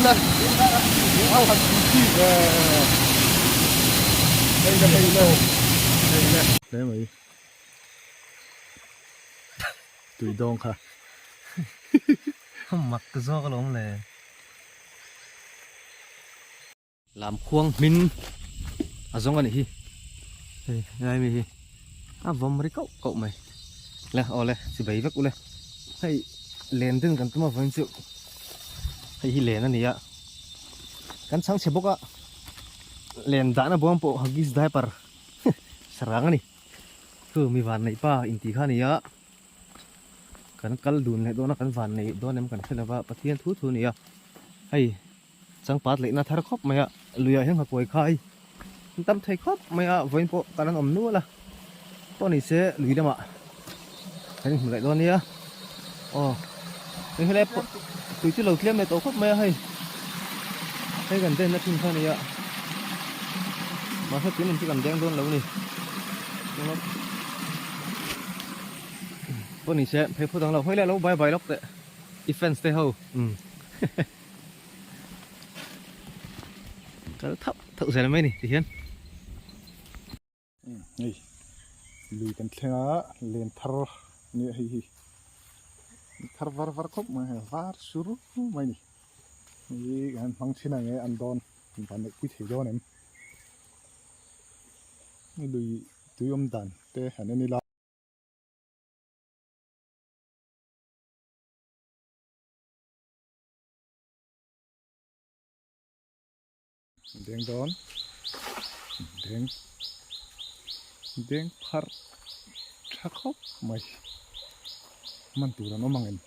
la a han pui chi ve hei la hei lo hei le hle mai tui dawng kha mak zawk alawm le Lam khuang hmin a zawng a nih hi hei helai mi hi a vawm ri kauh kauh mai le aw le chi bai vek ule hei len din kan tum avangin chu hei hi len a ni a kan chhang chhe bawk a len dahna bawm pawh huggies diaper sarang a ni chu mi van neih pa intih kha a ni a kan kal dun leh dawn a kan van neih dawn em kan hre lova Pathian thu thu a ni a hei. Changpat leihna thar khawp mai a, luiah hian nghakuai khai an tam thei khawp mai a, vawiin pawh kal an awm nual a, pawh ni se lui lamah kan inhmu leh dawn nia, aw hei helai pawh tui chu lo tlem leh tawh khawp mai a hei, hei kan denna thin kha a nia, mahse tun ang chu kan deng dawn lo a ni, pawh ni se phei phawt ang lo, hawi leh lo bye bye lawk teh i fans te ho umm. Kal thauh thauh zel mai ni ti hian. Hei lui kan thleng a len thar nia hei hi thar var var khawp mai hei var sur mai ni hei kan hmang thin ang e an dawn van neih pui thei dawn em lui tui awm dan te han en ila. Deng dawn deng deng pharh tha khawp mai man tur an awm ang em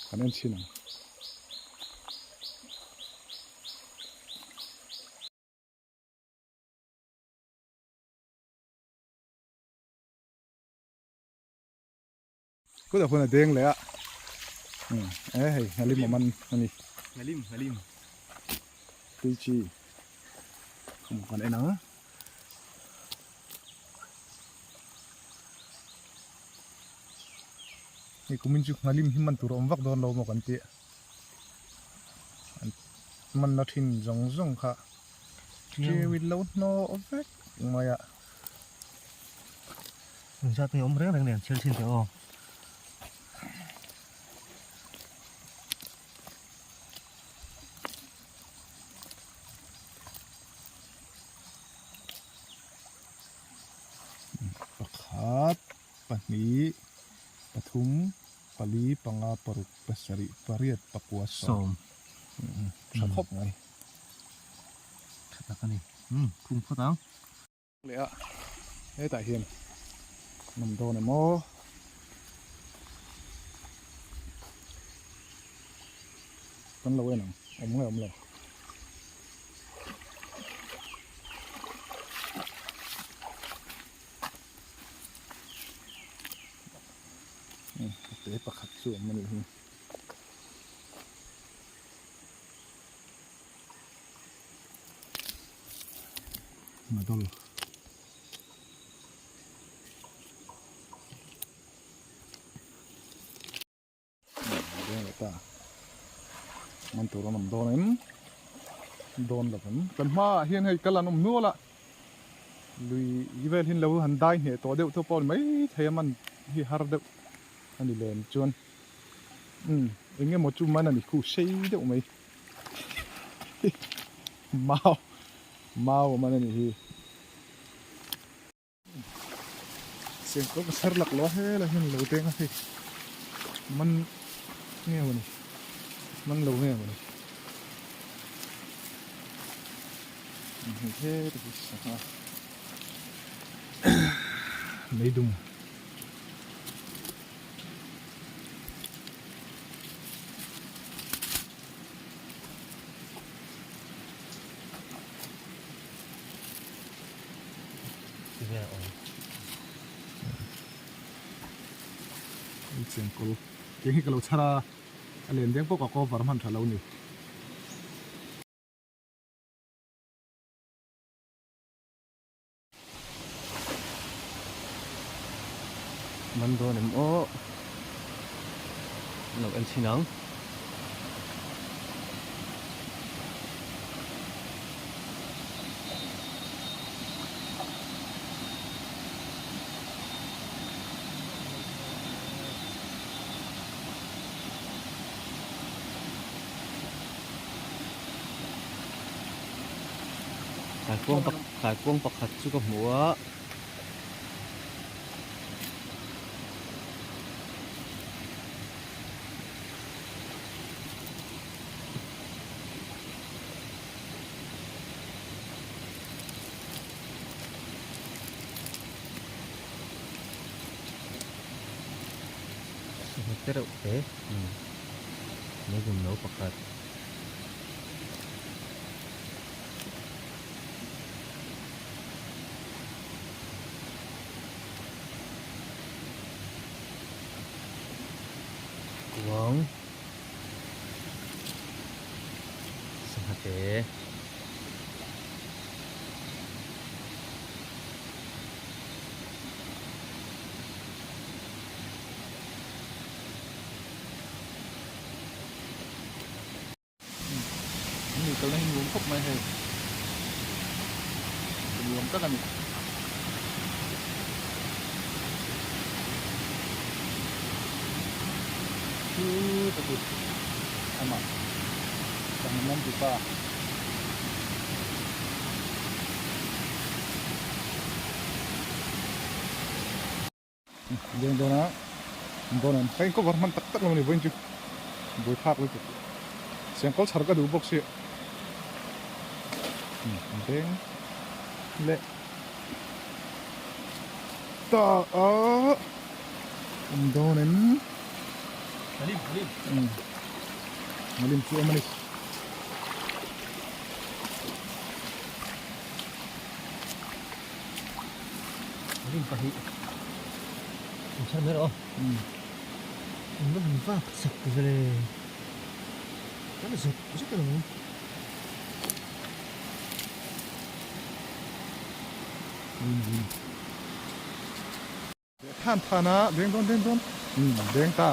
kan en chhin ang. Kutah khuan a deng leh a e hei ngalim awm an ani ngalim ngalim tui chi khum kan en ang hei kumin chu ngalim hi man tur a awm vak dawn lo maw kan tih an manna thin zawng zawng kha ṭiau in lo hnawh vek mai a. Zat nge awm reng reng nen chhiar chhin teh aw. Pakhat, pahnih, pathum, pali, panga, paruk, pasarih, pariat, pakua, sawm. Tha khawp mai. Tha tak a ni. Khum phawt ang. Leh a hetah hian an awm dawn em aw kan lo en ang awm nge awm lo te pakhat chu awm a nih hi. Madol. Ta. Man tur an awm dawn em? Dawn lo em? Kan hmaah hian hei kal an awm nual a. Lui vel hin lo han dai hneh tawh deuh te pawh a ni mai thei a man hi har deuh a ni lem chuan. Umm eng emaw chu man a ni khu sei deuh mai. Mau mau a man a nih hi. Chengkaw ka chher lak lo a helai hian lo deng a hei man nge maw ni man lo nge maw ni hei heta hi sangha meidum. Chengkawl keng hi ka lo chhar a a len deng pawh ka cover hman tha lo ni. Man dawn em aw lo en chhin ang. Kaikuang pak kaikuang pakhat chu ka hmu a. Sangha te reuh te meidum no pakhat. Kuang sangha te. An lui kalna hi nuam khawp mai hei nuam tak a ni. Chu ta chu amah sangha man tu pa. Deng dawn a dawn an ka in cover hman tak tak lo a ni vawiin chu buai phak lutuk chengkawl chhar ka duh bawk sia deng leh ta a awm dawn em Malim chu awm a ni. Rim pahnih in chhan mai rawh aw. In va han vak chak vele. Kan zet zet a lo. Than than a deng dawn deng dawn deng ta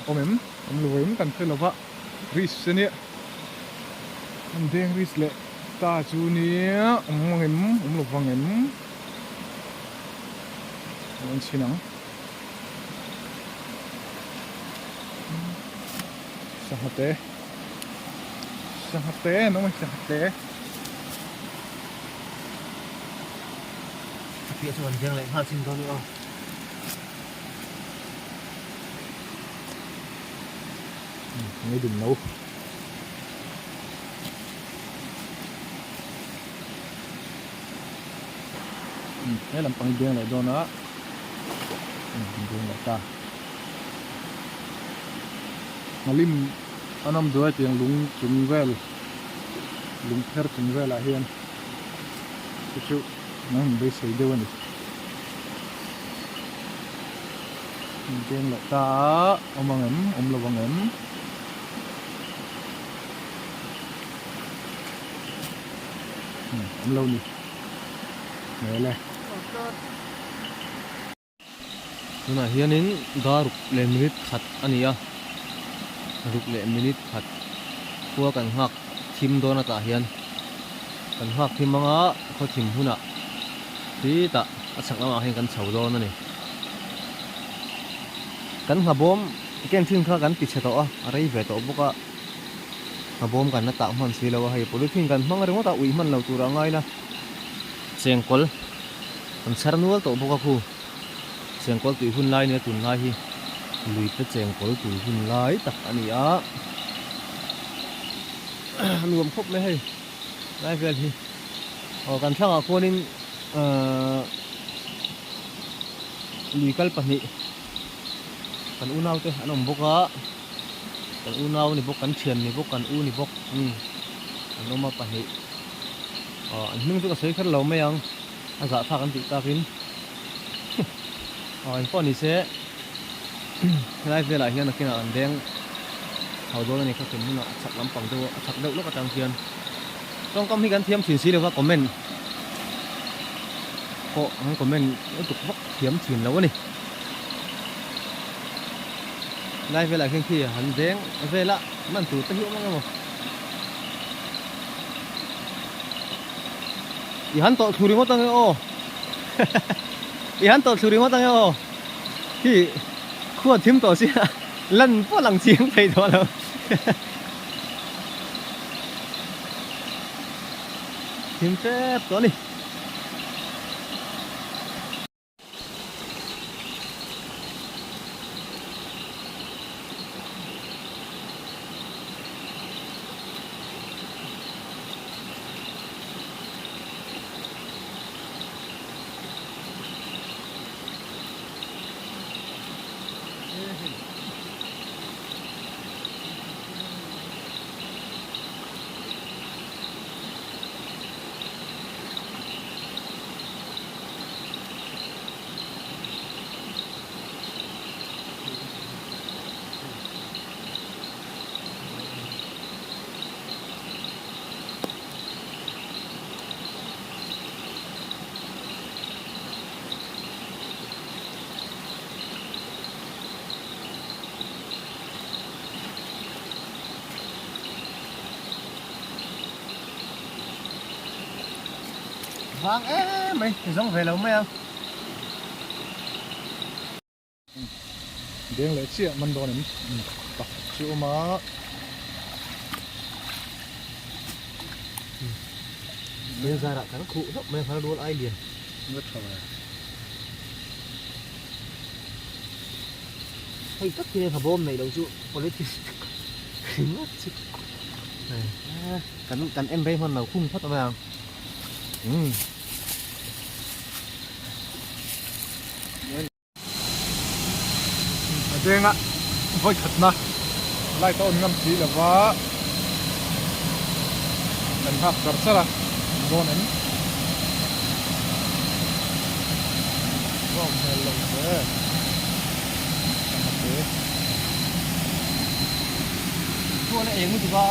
awm em awm lo em kan hre lova risk ania an deng risk leh ta chu nia awm ang em awm lo vang em an chhin ang sangha te sangha te an awm a sangha te. A piah chu kan veng leh nghal chin dawn i aw. Ngai dum lo. He lampang hi beng leh dawn a. Beng leh ta. Nghalim an awm duai tiang lung chung vel lung pher chung velah hian chu chu nang in beisei deuh a ni. Beng leh ta a awm ang em awm lo ang em. Awm lo ni hmel e. Tunah hianin dar ruk leh minute khat a ni a, ruk leh minute khat khua kan nghak thim dawn atah hian kan nghak thim anga khaw thim hunah titah a chhak lamah hian kan chho dawn a ni. Kan nghabawm ken thin kha kan ti chhe tawh a, a rei ve tawh bawk a, nghabawm kan la tah hman si lo a, hei polythene kan hmang ringawt a, uih hman lo tur a ngai la. Chengkawl an chhar nual tawh bawk a khu. Chengkawl tui hun lai nia tunlai hi lui te chengkawl tui hun lai tak a ni a. A nuam khawp mai hei lai vel hi. Aw kan thlangah khuanin ahh lui kal pahnih kan unau te an awm bawk a. Kan unau ni bawk kan thian ni bawk kan u ni bawk umm an awm a pahnih. Aw an hming chu ka sawi kher lo mai ang a zahthlak an tih takin aw engpawh ni se helai velah hian a kinah an deng chho dawn a ni kha tum hunah a chhak lampang deuh a chhak deuh lawk atang khian tawngkam hi kan thiam thin si lova comment pawh an comment lutuk vak thiam thin lo a ni helai velah khian khi han deng vela man tur te hi awm ang emaw. I han tawlh thlu ringawt ange aw I han tawlh thlu ringawt ange aw Hi khua thim tawh sia lan pawh lang chiang thei tawh lo. Thim tep tawh a ni. Vang em mai zawng ve lo mai ang. Deng leh chiah man dawn em pakhat chu awm a. Deng zarah kan khuh hlauh mai a rual ai lian. Nga tha ve. Hei tak hi ha bawm nei lo chu politics ringawt chu. Kan kan en rei hman lo khung phawt mai ang. Umm. A denga vawi khatna light a on ngam si lova kan nghak char char a dawn em va awm hmel lo ve ka hma te. Chuan a eng lutuk a.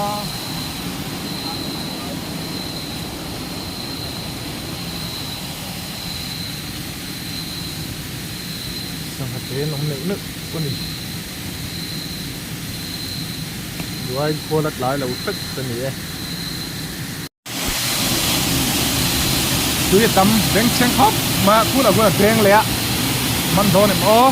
Sangha te an awm neuh neuh a ni. Duai khual a tlai lo hret a ni e. Tui a tam bengchheng khawp mai a, khulah khuan a beng leh a, man dawn em aw.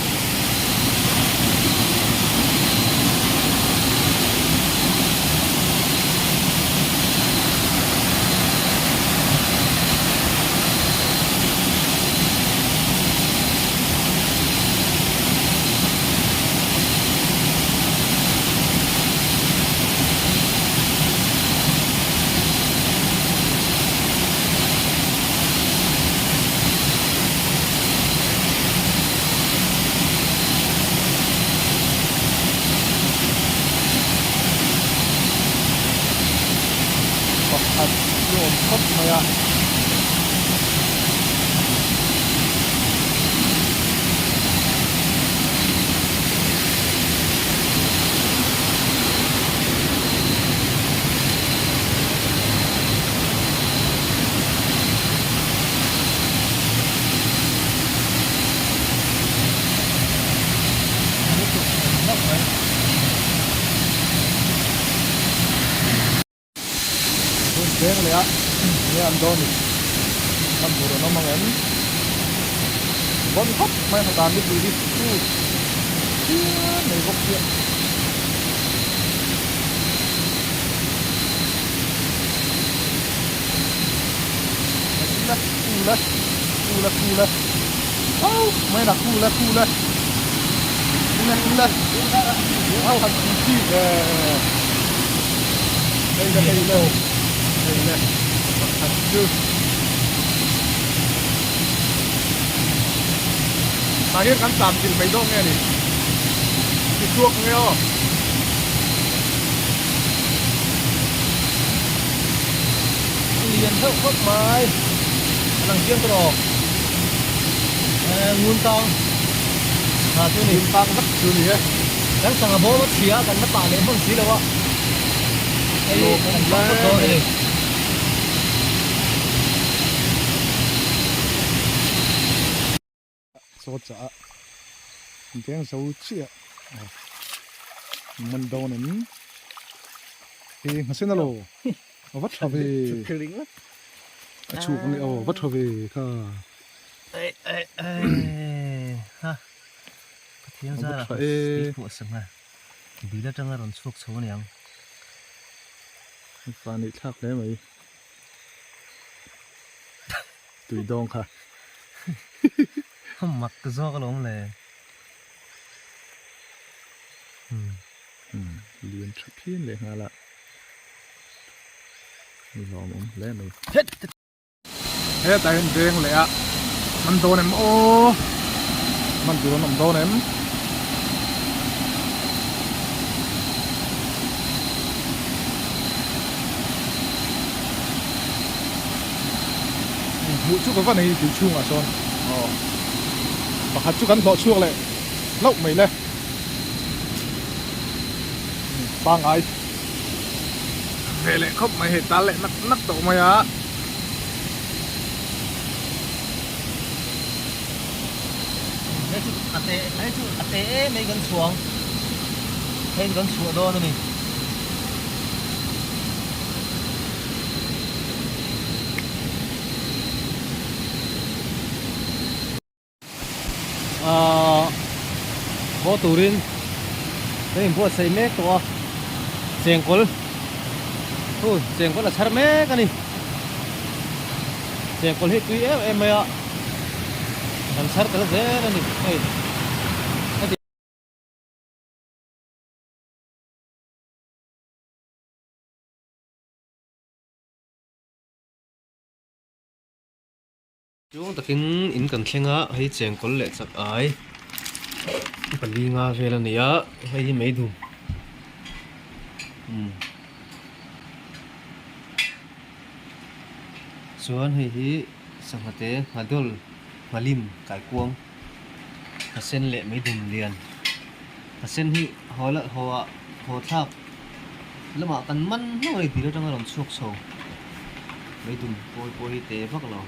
Pakhat chu awm khawp mai a. Hun deng leh a nge an dawn ni hman tur an awm ang em vawn khawp mai a dan nipui hi chu chian mai bawk hian. Kula kula kula kula au mai là kula kula kula kula au han chi ve đây là đây là đây là pakhat chu tah hian kan tlan chilh mai dawn nge ni ti chhuak nge aw. A lian deuh khawp mai a lang chiang tawh rawh ngun tang ha chu ni ngun tang vek chu ni e kan sangha bawm a chhia kan la pah leh hman si lo a hei kan hmang phawt dawn a ni. Chaw chah a deng zo chiah man dawn em he nghasena lo a va tha ve a chhuk ang e aw va tha ve kha Pathian zara phuah sak a dil atanga rawn chhuak chho aniang fa neih thlak hle mai. Tui dawng kha. Mak zawk alawm le. Lian tha phian leh nghal a. Ni lawmawm hle mai. Hetah hian veng leh a man dawn em aw man tur an awm dawn em. Hmuh chu ka va nei tui chhungah sawn aw pakhat chu kan hlawh chhuak leh hlauh mai le pangai ve leh khawp mai hei tal leh nak nak tawh mai a. Hei chu a te hei chu a te em mai kan chhuang hei chu kan chhuah dawn a ni. Ahh haw turin kan inbuatsaih mek tawh a chengkawl hu chengkawl a chhar mek a ni chengkawl hi tui em em mai a kan chhar tel zel a ni hei. Chuang takin in kan thleng a, hei chengkawl leh chak ai pali nga vel a ni a, hei hi mei dum umm chuan hei hi sangha te nghadawl nghalim kaikuang nghasen leh mei dum lian nghasen hi haw la haw ah haw thlak lamah kan man hlauh a ni dil atanga rawn chhuak chho mei dum pawl pawh hi te vak lo.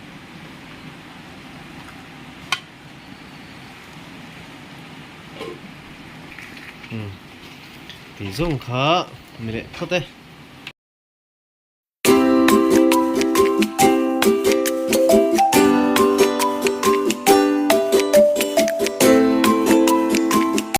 Umm tih zawng kha ni leh phawt e.